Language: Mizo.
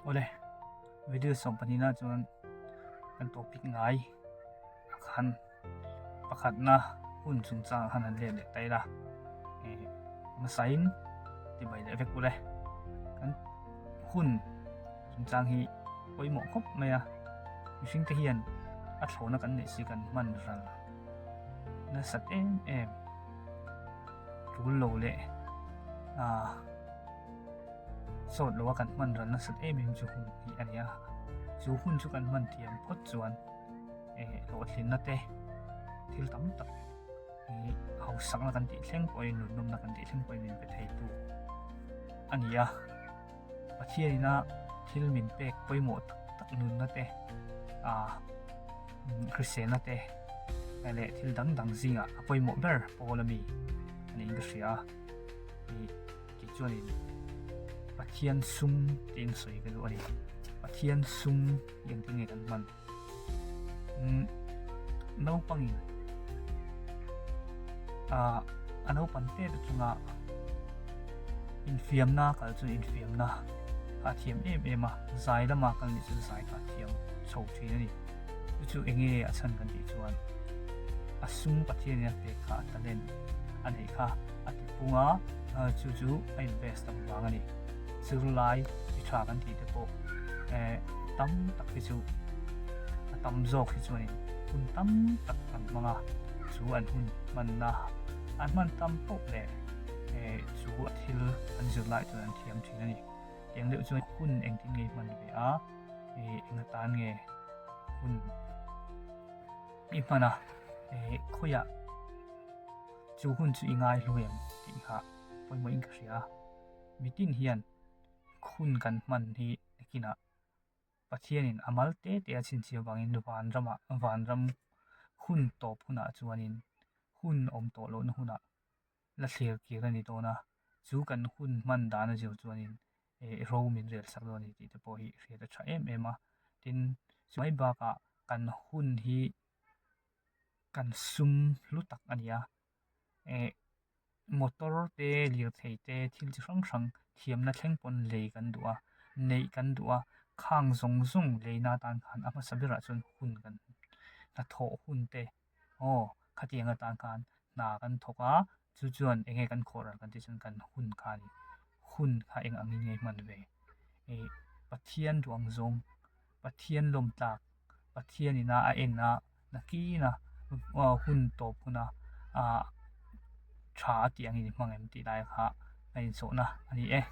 Awle, video sawmpahnihna chuan kan topic ngai a khan pakhatna hun chungchang khan han let leh ta ila eh hmasain tibai leh vek ule kan hun chungchang hi pawimawh khawp mai a mihring te hian a thlawhna kan neih si kan hman ral nasat em em tul lo leh ah sawt loa kan hman ral nasat em em chu hun hi a ni a chu hun chu kan hman thiam phawt chuan eh hlawhtlinna te thil tam tak hi hausakna kan tih thleng pawhin nun nawmna kan tih thleng pawhin min pe thei tu a ni a Pathianina thil min pek pawimawh tak tak nunna te ah hriselna te leh thil dang dang zingah a pawimawh ber pawl a mi a niin ka hria a ih tih chuanin Pathian sum tiin sawi ka duh a ni Pathian sum hi engtin nge kan hman umm naupangin ah a naupan te te chunga infiamna kal chu infiamna a thiam em em a zai lama kal nih chu zai kha a thiam chho thin a ni chu chu eng nge a chhan kan tih chuan a sum Pathianin a pek kha a talent a neih kha a ti pung a chu chu a invest ang vang a ni. Zirlai chi tha kan tih te pawh eh tam tak hi chu a tam zawk hi chuanin hun tam tak an hmang a chu an hun hmanna an hman tam poh leh eh chu thil an zirlai chuan an thiam thin a ni tiang deuh chuan hun engtin nge hman ve a eh eng atan nge hun i hman a eh khawiah chu hun chu i ngai hlu em tih kha pawimawhin ka hria a. Mitin hian hun kan hman hi nakinah Pathianin a mal te te a chhinchhiah avangin vanramah vanram hun tawp hunah chuanin hun awm tawh lohna hunah la thlir kir a ni dawn a, chu kan hun hman dan a zir chuanin eh ro min rel sak dawn a ni tih te pawh hi hriat a tha em em a, tin chu mai bakah kan hun hi kan sum hlu tak a ni a, eh. Motor te lirthei te thil chi hrang hrang thiamna thleng pawn lei kan duh a neih kan duh a khang zawng zawng leina atan khan a hmasa berah chuan hun kan hnathawh hun te aw khatiang atan khan hna kan thawk a chu chuan eng nge kan khawh ral kan tih chuan kan hun kha a ni hun kha eng angin nge hman ve ih Pathian duang zawng Pathian lawm tlak Pathian ina a en a nakin a hun tawp huna ah tha a tih angin i hmang em tih lai kha a insawhna a ni e.